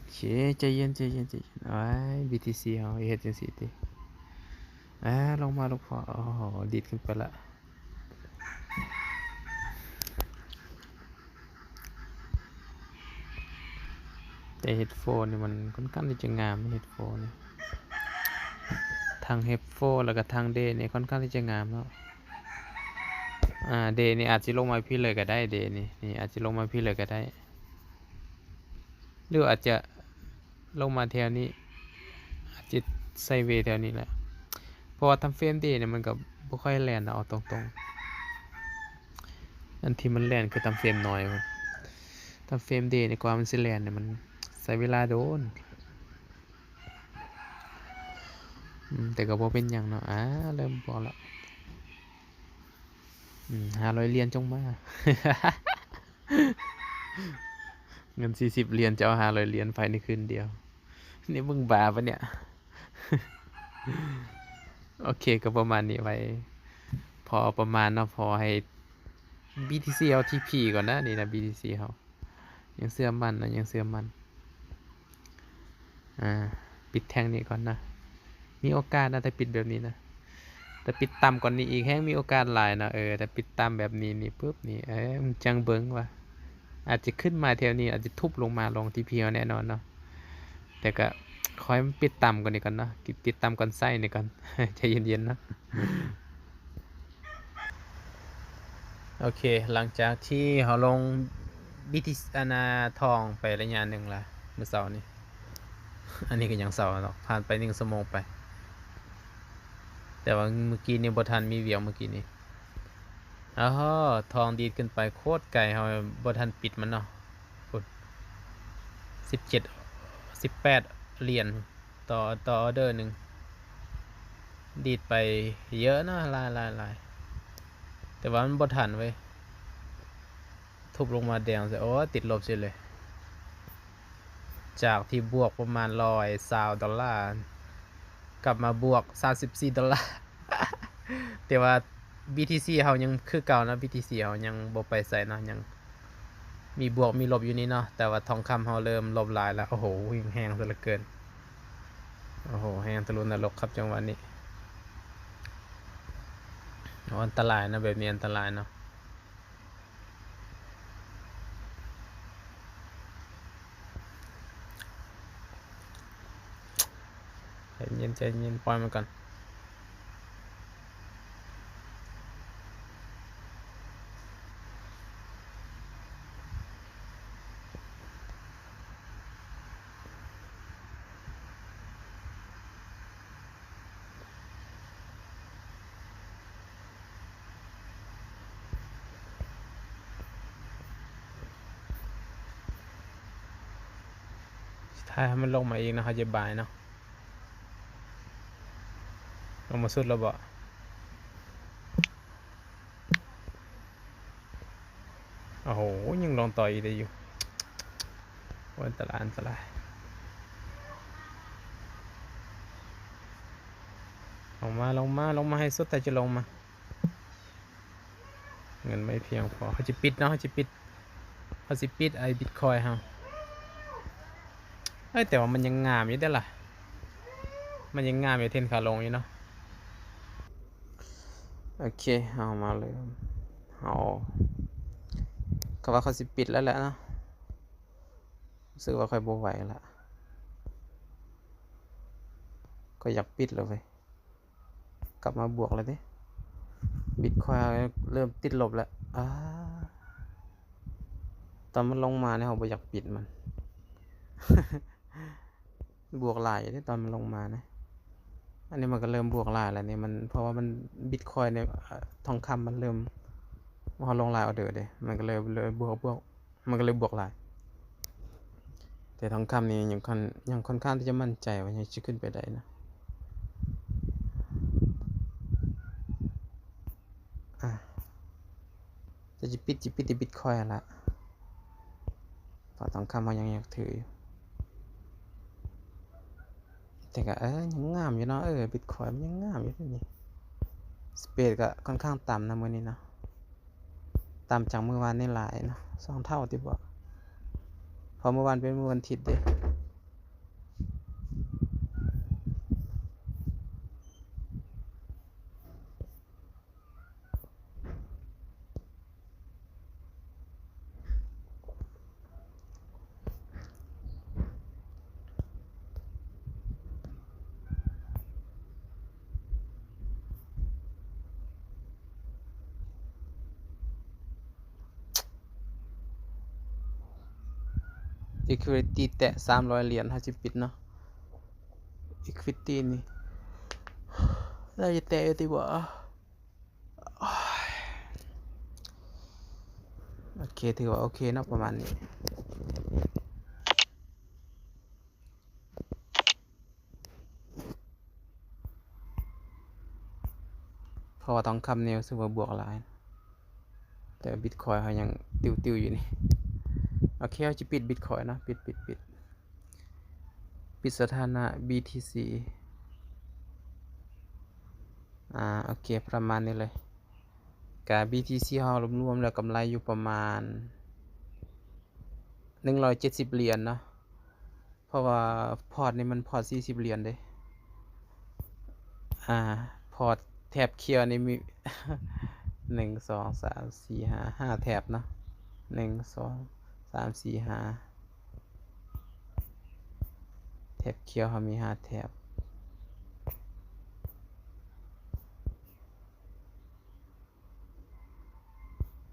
ໂອເຄ ໃຈເຢັນ ໃຈເຢັນ ໃຈເຢັນ. ໂອ້ຍ ບີທີຊີເຮົາເຮັດຈັ່ງຊີ້ຕິ ອ່າ ລົງມາລູກພໍ່. ໂອ້ໂຫ ດີດຂຶ້ນໄປລະ. ແຕ່ເຮັດໂຟນີ້ມັນຄ່ອນຂ້າງທີ່ຈະງາມ ເຮັດໂຟນີ້ ທັງເຮັດໂຟ ແລ້ວກໍທັງເດນີ້ຄ່ອນຂ້າງທີ່ຈະງາມເນາະ. ອ່າ ເດນີ້ອາດຊິລົງມາພີ້ເລີຍກໍໄດ້ ເດນີ້ ນີ້ອາດຊິລົງມາພີ້ເລີຍກໍໄດ້ ຫຼືອາດຈະລົງມາແຖວນີ້ ອາດຈະໄຊເວແຖວນີ້ແຫຼະ ເພາະວ່າທຳເຟຣມເດນີ້ມັນກໍບໍ່ຄ່ອຍແລ່ນເນາະ ເອົາຕົງໆ. ອັນທີ່ມັນແລ່ນຄືທຳເຟຣມນ້ອຍພຸ້ນ ທຳເຟຣມເດນີ້ກວ່າມັນຊິແລ່ນນີ້ມັນໃຊ້ເວລາໂດນ. ອືມ ແຕ່ກໍບໍ່ເປັນຫຍັງເນາະ. ອ່າ ເລີ່ມບອກລະ. ອືມ ຫ້າຮ້ອຍຫຼຽນຈົ່ງມາ ເງິນສີ່ສິບຫຼຽນ ຈະເອົາຫ້າຮ້ອຍຫຼຽນພາຍໃນຄືນດຽວ ນີ້ມຶງບ້າປະເນຍ? ໂອເຄ ກໍປະມານນີ້ໄວ້ ພໍປະມານເນາະ ພໍໃຫ້ບີທີຊີເຮົາທີພີກ່ອນນະ ນີ້ນະ ບີທີຊີເຮົາ ຍັງເຊື່ອໝັ້ນນະ ຍັງເຊື່ອໝັ້ນ. ອ່າ ປິດແທ່ງນີ້ກ່ອນນະ ມີໂອກາດນະ ຖ້າປິດແບບນີ້ນະ ແຕ່ປິດຕ່ຳກວ່ານີ້ອີກແຮ່ງມີໂອກາດຫຼາຍເນາະ. ເອີ ແຕ່ປິດຕ່ຳແບບນີ້ນີ້ປຶບນີ້ ເອີ ມັນຈັ່ງເບິ່ງວ່າ ອາດຈະຂຶ້ນມາແຖວນີ້ ອາດຈະທຸບລົງມາລົງທີພີເຮົາແນ່ນອນເນາະ. ແຕ່ກໍຄ່ອຍປິດຕ່ຳກວ່ານີ້ກ່ອນເນາະ ປິດຕ່ຳກ່ອນໃຊ້ນີ້ກ່ອນ ໃຈເຢັນໆເນາະ. ໂອເຄ ຫຼັງຈາກທີ່ເຮົາລົງບີທີ ອັນນາ ທອງໄປໄລຍະໜຶ່ງລະ ມື້ເຊົ້ານີ້ ອັນນີ້ກໍຍັງເຊົ້າເນາະ ຜ່ານໄປໜຶ່ງຊົ່ວໂມງໄປ ແຕ່ວ່າມື້ກີ້ນີ້ບໍ່ທັນມີວຽກ ມື້ກີ້ນີ້ ອາ ທອງດີດຂຶ້ນໄປໂຄດໄກ ເຮົາບໍ່ທັນປິດມັນເນາະ ພຸ້ນ ສິບເຈັດ ສິບແປດຫຼຽນ ຕໍ່ ຕໍ່ອໍເດີໜຶ່ງ ດີດໄປເຍີະນະ ຫຼາຍໆໆ ແຕ່ວ່າມັນບໍ່ທັນເວີຍ ທຸບລົງມາແດງໃສ່ ໂອ້ ຕິດລົບເສຍເລີຍ ຈາກທີ່ບວກປະມານຮ້ອຍຊາວໂດລາ ກັບມາບວກສາມສິບສີ່ໂດລາ ແຕ່ວ່າບີທີຊີເຮົາຍັງຄືເກົ່າເນາະ ບີທີຊີເຮົາຍັງບໍ່ໄປໃສເນາະ ຍັງມີບວກມີລົບຢູ່ນີ້ເນາະ ແຕ່ວ່າທອງຄຳເຮົາເລີ່ມລົບຫຼາຍລະ ໂອ້ໂຫ ແຮງຊະເຫຼືອເກີນ ໂອ້ໂຫ ແຮງທະລຸນະລົກຄັບ ຈັງຫວະນີ້ ໂອ້ ອັນຕະລາຍເນາະ ແບບນີ້ອັນຕະລາຍເນາະ. ໃຈເຢັນ ໃຈເຢັນ ປ່ອຍມັນກ່ອນ ເ ຖ້າໃຫ້ມັນລົງມາອີກເນາະ ເຮົາຈະບາຍເນາະ. ລົງມາສຸດແລ້ວບໍ? ໂອ້ໂຫ ຍັງລົງຕໍ່ອີກໄດ້ຢູ່. ໂອ້ຍ ອັນຕະລາຍ ອັນຕະລາຍ. ລົງມາ ລົງມາ ລົງມາໃຫ້ສຸດ ຖ້າຈະລົງມາ. ເງິນບໍ່ພຽງພໍ. ເຮົາຈະປິດເນາະ ເຮົາຈະປິດ ເຮົາຊິປິດໄອ້ບິດຄອຍເຮົາ. ເອີຍ ແຕ່ວ່າມັນຍັງງາມຢູ່ເດ້ລະ ມັນຍັງງາມຢູ່ ເທຣນຂາລົງຢູ່ເນາະ. ໂອເຄ ເຮົາມາເລີ່ມ ເຮົາ ກໍວ່າຂ້ອຍຊິປິດແລ້ວແຫຼະເນາະ. ຮູ້ສຶກວ່າຂ້ອຍບໍ່ໄຫວລະ ຂ້ອຍຢາກປິດແລ້ວເວີຍ. ກັບມາບວກແລ້ວເດ້ ບິດຄອຍເລີ່ມຕິດລົບແລ້ວ. ອາ ຕອນມັນລົງມານີ້ ເຮົາບໍ່ຢາກປິດມັນ ບວກຫຼາຍຢູ່ເດ້ຕອນມັນລົງມານະ. ອັນນີ້ມັນກໍເລີ່ມບວກຫຼາຍແລ້ວນີ້ ມັນ ເພາະວ່າມັນ ບິດຄອຍນີ້ ອາ ທອງຄຳມັນເລີ່ມ ເຮົາລົງຫຼາຍອອເດີເດ້ ມັນກໍເລີຍ ເລີຍບວກ ບວກ ມັນກໍເລີຍບວກຫຼາຍ. ແຕ່ທອງຄຳນີ້ຍັງຄ່ອນ ຍັງຄ່ອນຂ້າງທີ່ຈະໝັ້ນໃຈວ່າຍັງຊິຂຶ້ນໄປໄດ້ນະ. ອາ ຈະ ຈະປິດ ຈະປິດທີ່ບິດຄອຍຫັ້ນລະ ເພາະທອງຄຳເຮົາຍັງຢາກຖືຢູ່. ແຕ່ກໍ ເອີ ຍັງງາມຢູ່ເນາະ ເອີ ບິດຄອຍມັນຍັງງາມຢູ່ເດນີ້. ສະເປດກໍຄ່ອນຂ້າງຕ່ຳນະມື້ນີ້ເນາະ ຕ່ຳຈາກມື້ວານນີ້ຫຼາຍເນາະ ສອງເທົ່າຕິບໍ ເພາະມື້ວານເປັນມື້ວັນທິດເດ້. ອີຄວິຕີ້ແຕະສາມຮ້ອຍຫຼຽນ ເຮົາຊິປິດເນາະ. ອີຄວິຕີ້ນີ້ໜ້າຈະແຕະຢູ່ຕິບໍ? ໂອເຄ ຖືວ່າໂອເຄເນາະ ປະມານນີ້. ເພາະວ່າທອງຄຳນີ້ຮູ້ສຶກວ່າບວກຫຼາຍ ແຕ່ບິດຄອຍເຮົາຍັງຕິວໆຢູ່ນີ້. ໂອເຄ ເຮົາຈະປິດບິດຄອຍເນາະ ປິດ ປິດ ປິດ ປິດສະຖານະບີທີຊີ. ອາ ໂອເຄ ປະມານນີ້ເລີຍ. ກະບີທີຊີເຮົາລວມໆແລ້ວກຳໄລຢູ່ປະມານໜຶ່ງຮ້ອຍເຈັດສິບຫຼຽນເນາະ. ເພາະວ່າພອດນີ້ມັນພອດສີ່ສິບຫຼຽນເດ້. ອາ ພອດແຖບຂຽວນີ້ມີ ໜຶ່ງ ສອງ ສາມ ສີ່ ຫ້າ ຫ້າແຖບເນາະ ໜຶ່ງ ສອງ ສາມ ສີ່ ຫ້າ ແຖບຂຽວເຮົາມີຫ້າແຖບ.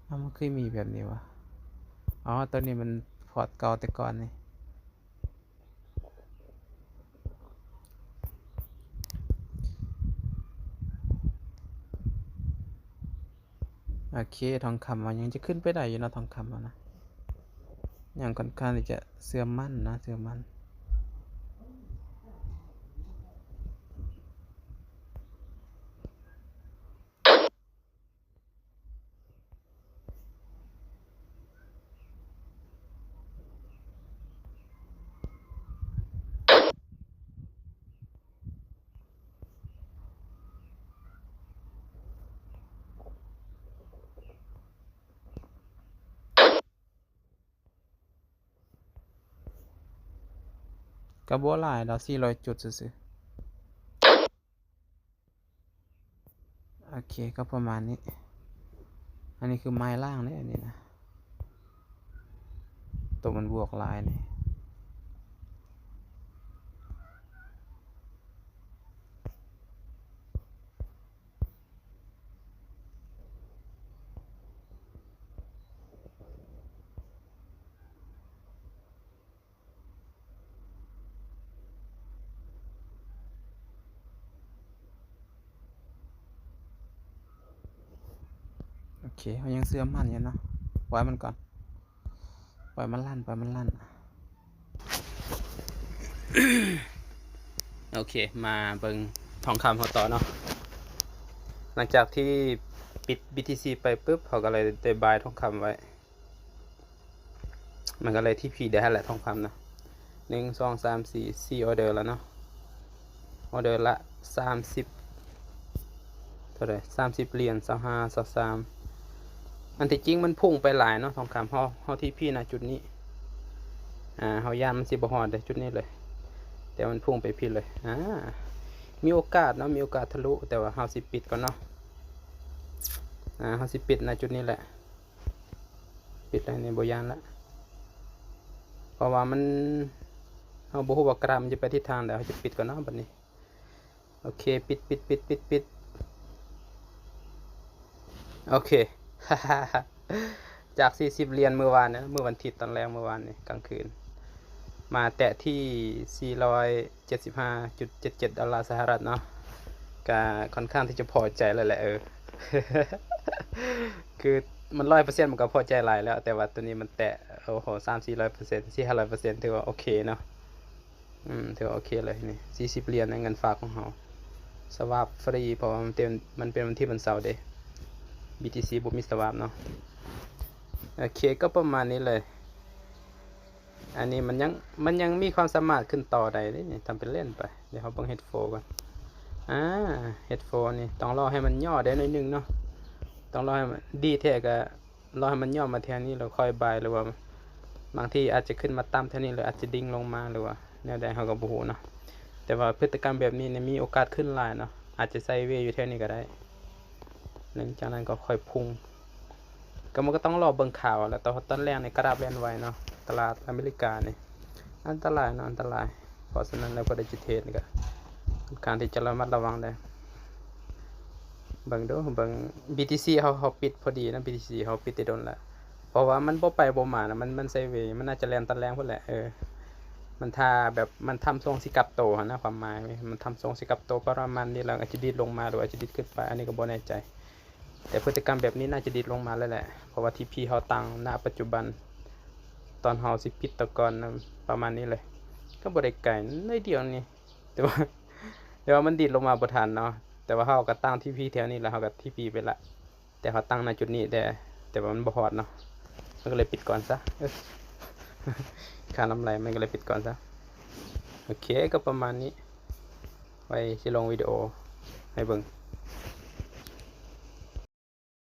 ເອົ້າ ມັນຄືມີແບບນີ້ວະ? ອໍ ໂຕນີ້ມັນພອດເກົ່າແຕ່ກ່ອນນີ້. ໂອເຄ ທອງຄຳມັນຍັງຈະຂຶ້ນໄປໄດ້ຢູ່ເນາະ ທອງຄຳຫັ້ນນະ ຍັງຄ່ອນຂ້າງທີ່ຈະເຊື່ອໝັ້ນນະ ເຊື່ອໝັ້ນ. ກໍບໍ່ຫຼາຍດອກ ສີ່ຮ້ອຍຈຸດຊື່ໆ. ໂອເຄ ກໍປະມານນີ້. ອັນນີ້ຄືໄມ້ລ່າງເດ້ ອັນນີ້ນະ ໂຕມັນບວກຫຼາຍນີ້. ໂອເຄ ເຮົາຍັງເຊື່ອໝັ້ນຢູ່ເນາະ ປ່ອຍມັນກ່ອນ ປ່ອຍມັນລັນ ປ່ອຍມັນລັນ. ໂອເຄ ມາເບິ່ງທອງຄຳເຮົາຕໍ່ເນາະ. ຫຼັງຈາກທີ່ປິດ BTC ໄປປຶບ ເຮົາກໍເລີຍໄດ້ບາຍທອງຄຳໄວ້ ມັນກໍເລີຍ TP ໄດ້ຫັ້ນແຫຼະ ທອງຄຳນະ. ໜຶ່ງ ສອງ ສາມ ສີ່ ສີ່ ອໍເດີແລ້ວເນາະ. ອໍເດີລະສາມສິບ ເທົ່າໃດ? ສາມສິບຫຼຽນ ຊາວຫ້າ ຊາວສາມ. ອັນທີ່ຈິງມັນພຸ່ງໄປຫຼາຍເນາະ ທອງຄຳເຮົາ ເຮົາ TP ນະຈຸດນີ້. ອ່າ ເຮົາຢ້ານມັນຊິບໍ່ຮອດເດ້ຈຸດນີ້ເລີຍ ແຕ່ມັນພຸ່ງໄປພີ້ເລີຍ. ອ່າ ມີໂອກາດເນາະ ມີໂອກາດທະລຸ ແຕ່ວ່າເຮົາຊິປິດກ່ອນເນາະ. ອ່າ ເຮົາຊິປິດນະຈຸດນີ້ແຫຼະ ປິດແລ້ວນີ້ ບໍ່ຢ້ານລະ ເພາະວ່າມັນ ເຮົາບໍ່ຮູ້ວ່າກຣາຟມັນຈະໄປທິດທາງໃດ. ເຮົາຈະປິດກ່ອນເນາະບັດນີ້. ໂອເຄ ປິດ ປິດ ປິດ ປິດ ປິດ. ໂອເຄ ຈາກສີ່ສິບຫຼຽນມື້ວານນີ້ ມື້ວັນທິດຕອນແລງ ມື້ວານນີ້ກາງຄືນ ມາແຕະທີ່ສີ່ຮ້ອຍເຈັດສິບຫ້າຈຸດເຈັດເຈັດດອນລາສະຫະລັດເນາະ. ກະຂ້ອນຂ້າງທີ່ຈະພໍໃຈແລ້ວແຫຼະ ເອີ ຄືມັນຮ້ອຍເປີເຊັນ ມັນກໍພໍໃຈຫຼາຍແລ້ວ ແຕ່ວ່າໂຕນີ້ມັນແຕະ ໂອ້ໂຫ ສາມສີ່ຮ້ອຍເປີເຊັນ ສີ່ຫ້າຮ້ອຍເປີເຊັນ ຖືວ່າໂອເຄເນາະ. ອືມ ຖືວ່າໂອເຄເລີຍນີ້ ສີ່ສິບຫຼຽນໃນເງິນຝາກຂອງເຮົາ ສະວາບຟຣີ ເພາະວ່າມັນເປັນ ມັນເປັນວັນທີວັນເສົາເດ້ BTC ບໍ່ມີສະວາບເນາະ. ໂອເຄ ກໍປະມານນີ້ເລີຍ. ອັນນີ້ມັນຍັງ ມັນຍັງມີຄວາມສາມາດຂຶ້ນຕໍ່ໄດ້ເດ້ນີ້ ທຳເປັນເລ່ນໄປ. ດຽວເຮົາເບິ່ງ H four ກ່ອນ. ອາ H four ນີ້ຕ້ອງລໍໃຫ້ມັນຫຍໍ້ໄດ້ໜ້ອຍໜຶ່ງເນາະ ຕ້ອງລໍໃຫ້ມັນ ດີແທ້ກະ ລໍໃຫ້ມັນຫຍໍ້ມາແຖວນີ້ແລ້ວຄ່ອຍບາຍ ຫຼືວ່າບາງທີອາດຈະຂຶ້ນມາຕ່ຳແຖວນີ້ ຫຼືອາດຈະດິ້ງລົງມາ ຫຼືວ່າແນວໃດເຮົາກໍບໍ່ຮູ້ເນາະ. ແຕ່ວ່າພຶດຕິກຳແບບນີ້ນີ້ມີໂອກາດຂຶ້ນຫຼາຍເນາະ ອາດຈະໄຊເວຢູ່ແຖວນີ້ກໍໄດ້ ຫຼັງຈາກນັ້ນກໍຄ່ອຍພຸ່ງ. ກໍມັນກໍຕ້ອງລໍເບິ່ງຂ່າວແຫຼະ ຕອນ ຕອນແລງນີ້ກະດາບແລ່ນໄວເນາະ ຕະຫຼາດອາເມລິການີ້ ອັນຕະລາຍເນາະ ອັນຕະລາຍ. ເພາະສະນັ້ນແລ້ວ ຜູ້ໃດຈະເທຣດນີ້ກໍຂ້ອນຂ້າງທີ່ຈະລະມັດລະວັງເດີ້. ເບິ່ງດູ ເບິ່ງ BTC ເຮົາ ເຮົາປິດພໍດີນະ BTC ເຮົາປິດແຕ່ດົນລະ ເພາະວ່າມັນບໍ່ໄປບໍ່ມານະ ມັນ ມັນໄຊເວ ມັນອາດຈະແລ່ນຕອນແລງພຸ້ນແຫຼະ. ເອີ ມັນຖ້າແບບ ມັນທຳຊົງຊິກັບໂຕຫັ້ນນະ ຄວາມໝາຍ ມັນທຳຊົງຊິກັບໂຕປະມານນີ້ ແລ້ວອາດຈະດີດລົງມາ ຫຼືອາດຈະດີດຂຶ້ນໄປ ອັນນີ້ກໍບໍ່ແນ່ໃຈ. ແຕ່ພຶດຕິກຳແບບນີ້ໜ້າຈະດີດລົງມາແລ້ວແຫຼະ ເພາະວ່າ TP ເຮົາຕັ້ງ ນະ ປັດຈຸບັນ ຕອນເຮົາຊິປິດຕະກ່ອນນະ ປະມານນີ້ເລີຍ ກໍບໍ່ໄດ້ໄກໜ້ອຍດຽວນີ້ ແຕ່ວ່າ ແຕ່ວ່າມັນດີດລົງມາບໍ່ທັນເນາະ. ແຕ່ວ່າເຮົາກໍຕັ້ງ TP ແຖວນີ້ ແລ້ວເຮົາກໍ TP ໄປລະ ແຕ່ເຮົາຕັ້ງນະຈຸດນີ້ ແຕ່ ແຕ່ວ່າມັນບໍ່ຮອດເນາະ ມັນກໍເລີຍປິດກ່ອນຊະ ເອີ ຄ່ານ້ຳໄຫຼ ມັນກໍເລີຍປິດກ່ອນຊະ. ໂອເຄ ກໍປະມານນີ້ ໄວ້ຊິລົງວິດີໂອໃຫ້ເບິ່ງ.